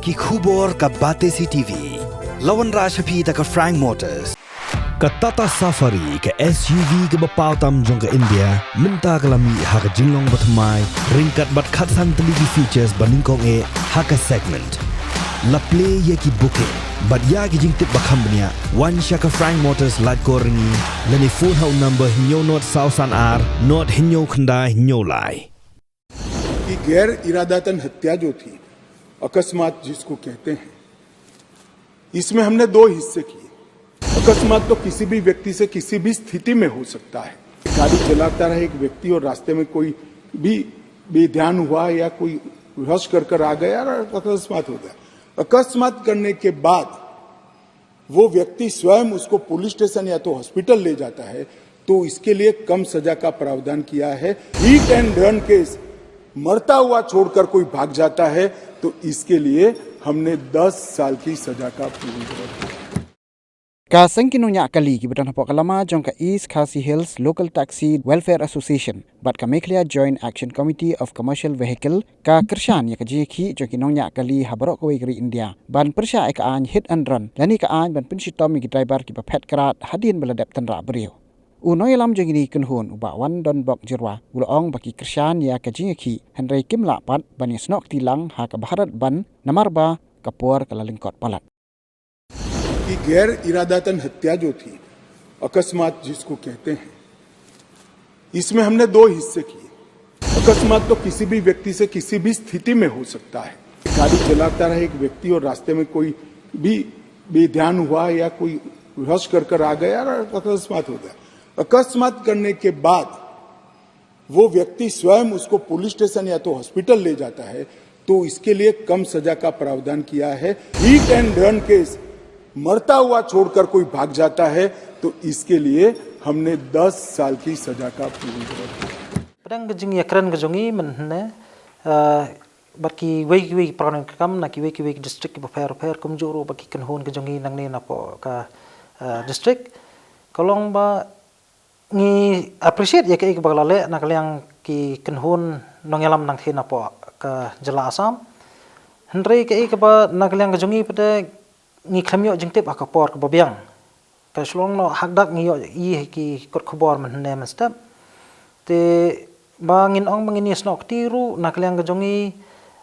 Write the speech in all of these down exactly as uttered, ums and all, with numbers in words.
Ki khubor ka Batesi T V. La wanrah sha phi da ka Frank Motors. Ka Tata Safari, ka S U V kaba paw tam jong ka India, mynta ka la mih ha ka jinglong bathymmai, ryngkat bad khatsan tylli ki features ba nyngkong eh ha ka segment. La plie ïa ki booking bad ïa ki jingtip ba kham bniah, wan sha ka Frank Motors Laitkor Ryngi, lane phone ha u number hynñiew nod saw san ar nod hynñiew khyndai hynñiew lai. कि गैर इरादतन हत्या जो थी, अकस्मात जिसको कहते हैं, इसमें हमने दो हिस्से किए। अकस्मात तो किसी भी व्यक्ति से किसी भी स्थिति में हो सकता है। गाड़ी चलाता रहे एक व्यक्ति और रास्ते में कोई भी बेध्यान हुआ या कोई रश कर कर आ गया और अकस्मात हो गया। अकस्मात करने के बाद वो व्यक्ति स्वयं उसको पुलिस स्टेशन या तो हॉस्पिटल ले जाता है, तो इसके लिए कम सजा का प्रावधान किया है। हिट एंड रन केस, मरता हुआ छोड़कर कोई भाग जाता है, तो इसके लिए हमने दस साल की सजा का प्रावधान किया है। Ka seng ki nongñiah kali kiba don hapoh ka lama jong ka East Khasi Hills Local Taxi Welfare Association bad ka Meghalaya Joint Action Committee of Commercial Vehicle ka kyrshan ïa ka jingïakhih jong ki nongñiah kali ha baroh kawei ka ri India ban pyrshah ïa ka aiñ hit and run, lane ka aiñ ban pynshitom ïa ki driver kiba phet krad hadien ba la dep tynrah briew. U nongïalam jong kine ki kynhun, u Bah Wandonbok Jyrwa, u la ong ba ki kyrshan ïa ka jingïakhih, hynrei kim lah pat ban ïasnoh kti lang ha ka Bharat Bandh namar ba ka por ka la lyngkot palat. कि गैर इरादतन हत्या जो थी, अकस्मात जिसको कहते हैं, इसमें हमने दो हिस्से किए। अकस्मात तो किसी भी व्यक्ति से किसी भी स्थिति में हो सकता है। गाड़ी चलाता रहे एक व्यक्ति और रास्ते में कोई भी बेध्यान हुआ या कोई रश कर कर आ गया और अकस्मात हो गया। अकस्मात करने के बाद वो व्यक्ति स्वयं उसको पुलिस स्टेशन या तो हॉस्पिटल ले जाता है, तो इसके लिए कम सजा का प्रावधान किया है। हिट एंड रन केस, मरता हुआ छोड़कर कोई भाग जाता है, तो इसके लिए हमने दस साल की सजा का प्रावधान किया है। Pdeng ka jingïakren ka jong ngi mynhynne, eh, bad kiwei kiwei ki pran ka kam na kiwei kiwei ki district kiba pher pher, kumjuh ruh bad ki kynhun ka jong ngi nangne napoh ka, eh, district. Ka long ba ngi appreciate ïa kaei kaba la leh na ka liang ki kynhun nongïalam nangtei napoh ka jylla Assam. Hynrei kaei kaba na ka liang ka jong ngi pat de ngi khlem ïoh jingtip ha ka por kaba biang. Ka shu long noh hakdak ngi ïohi ha ki kot khubor mynhynne mynstep. Te ba ngin ong ba ngin ïasnoh kti ruh na ka liang ka jong ngi,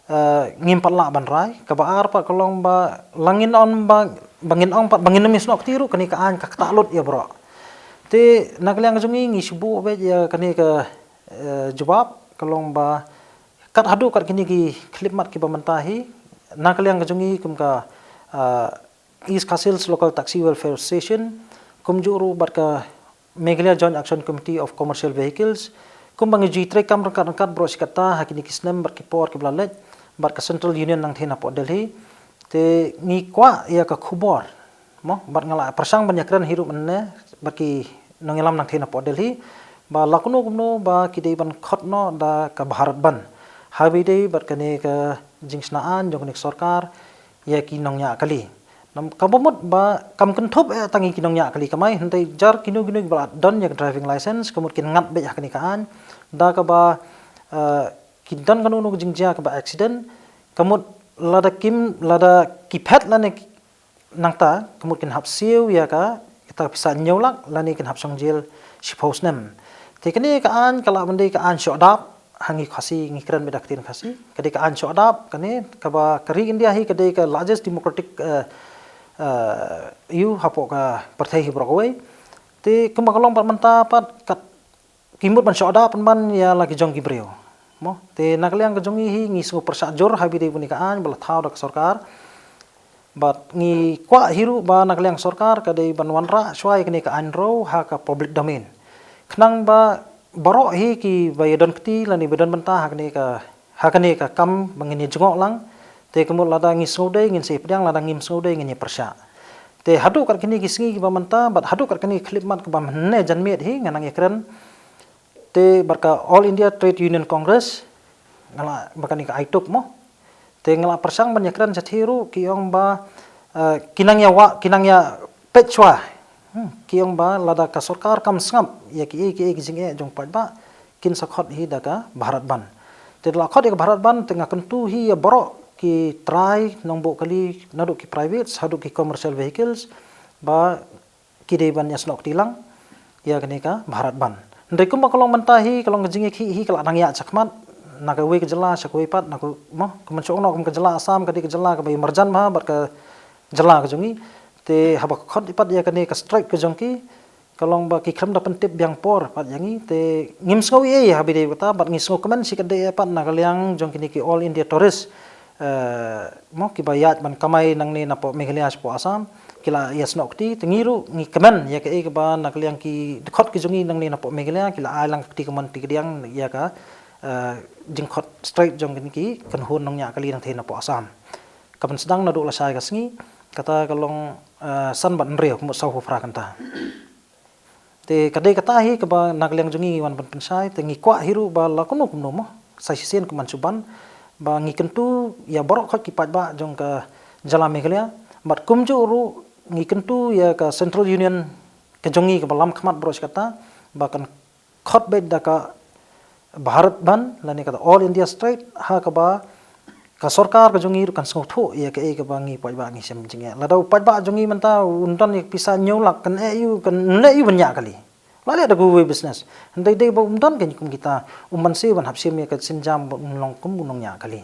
eh, ngim pat lah ban rai. Kaba ar pat ka long ba la ngin ong ba, ba ngin ong pat ba ngin ym ïasnoh kti ruh, kane ka aiñ ka ktah lut ïa baroh. Te na ka liang ka jong ngi ngi shu buh beit ïa kane ka, eh, jubab, ka long ba kat haduh kat kine ki khyllipmat kiba mynta hi, na ka liang ka jong ngi kum ka, eh, East Khasi Hills Local Taxi Welfare Association, kumjuh ruh bad ka Meghalaya Joint Action Committee of Commercial Vehicles, kumba ngi ju treikam ryngkat ryngkat baroh shi katta ha kine ki snem bad ki por kiba la leit, bad ka Central Union nangtei napoh Delhi. Te ngi kwah ïa ka khubor, mo, bad nga la pyrshang ban ïakren hi ruh mynne bad ki nongïalam nangtei napoh Delhi, ba la kumno kumno ba ki dei ban khot noh da ka Bharat Bandh. Haba ïadei bad kane ka jingshna aiñ jong kane ka sorkar ïa ki nongñiah kali. Nam, kaba mut ba kam kynthup eh tang ïa ki nongñiah kali kamai, hynrei jar kino kino kiba la don ïa ka driving license, ka mut kin ngat beit ha kane ka aiñ. Da kaba, eh, ki don kano kano ka jingjia kaba accident, ka mut lada kim, lada ki phet lane nangta, ka mut kin hap siew ïa ka, ïa ka pisa hynñiew lak, lane kin hap shong jel shiphew snem. Te kane ka aiñ ka lah ban dei ka aiñ shoh dap, ha ngi Khasi ngi kren beit da ka ktien Khasi. Ka dei ka aiñ shoh dap, kane kaba ka ri India hi ka dei ka largest democratic, eh, eh, ïa hapoh ka pyrthei hi baroh kawei. Te kumba ka long pat mynta pat kat ki mut ban shoh dap pynban ïa la ki jong ki briew. Mo, te na ka liang ka jong ngi hi ngi sngew pyrshah jur haba ïadei bad kane ka aiñ ba la thaw da ka sorkar. Bad ngi kwah hi ruh ba na ka liang sorkar ka dei ban wanrah shuwa ïa kane ka aiñ ruh ha ka public domain. Khnang ba baroh hi kiba ïadon kti lane ba don bynta ha kane ka, ha kane ka kam ba ngin ïa jngoh lang. Te ka mut lada ngi sngewdei ngin sa ïa pdiang, lada ngim sngewdei ngin ïa pyrshah. Te haduh kat kine ki sngi kiba mynta bad haduh kat kine ki khyllipmat kiba mynne janmiet hi nga nang ïakren. Te bad ka All India Trade Union Congress, nga la, ba kane ka AITUC mo. Te nga la pyrshang ban ïakren shathie ruh ki ong ba, eh, ki nang ïa wa, ki nang ïa peit shuwa. Hmm, ki ong ba lada ka sorkar kam sngap ïa kiei kiei ki jingeh jong paidbah, kin sa khot hi da ka Bharat Bandh. Te da la khot ïa ka Bharat Bandh te nga kyntu hi ïa baroh ki trai nongbuh kali naduh ki private haduh ki commercial vehicles ba ki dei ban ïasnoh kti lang ïa kane ka Bharat Bandh. Hynrei kumba ka long mynta hi, ka long ka jingïakhih hi ka la dang ïaid shakhmat na kawei ka jylla sha kawei pat, na ka, mo, ka mynshong noh kum ka jylla Assam ka dei ka jylla kaba ïa marjan bha bad ka jylla ka jong ngi. Te haba ka khot pat ïa kane ka strike ka jong ki, ka long ba ki khlem da pyntip biang por pat ïa ngi, te ngim sngew ei ei haba ïadei bad kata, bad ngi sngewkmen shikatdei pat na ka liang jong kine ki All India Tourist, eh, mo, kiba ïaid ban kamai nangne napoh Meghalaya shapoh Assam, ki la ïasnoh kti. Te ngi ruh ngi kmen ïa kaei kaba na ka liang ki dkhot ki jong ngi nangne napoh Meghalaya ki la ai lang ka kti kamon kti kadiang ïa ka, eh, jingkhot strike jong kine ki kynhun nongñiah kali nangthei napoh Assam. Ka pynsdang naduh lashai ka sngi, kata ka long, eh, san bad hynriew, ka mut saw phew phra kynta. Te ka dei kata hi kaba na ka liang jong ngi ngi wan ban pynshai, te ngi kwah hi ruh ba la kumno kumno, mo, sa shisien kumban shu ban, ba ngi kyntu ïa baroh khoit ki paidbah jong ka jylla Meghalaya, bad kumjuh ruh ngi kyntu ïa ka Central Union ka jong ngi kaba lam khmat baroh shi katta, ba kan khot beit da ka Bharat Bandh lane kata All India Strike, ha kaba ka sorkar ka jong ngi ruh kan sngewthuh ïa kaei kaba ngi paidbah ngi shem jingeh. Lada u paidbah jong ngi mynta um don ïa ka pisa hynñiew lak, kan eh ïa u, kan leh ïa u ban ñiah kali, la leh da kawei business. Hynrei dei ba um don ka kum kita, um banse ban hap shim ïa ka sienjam ba un long kum u nongñiah kali.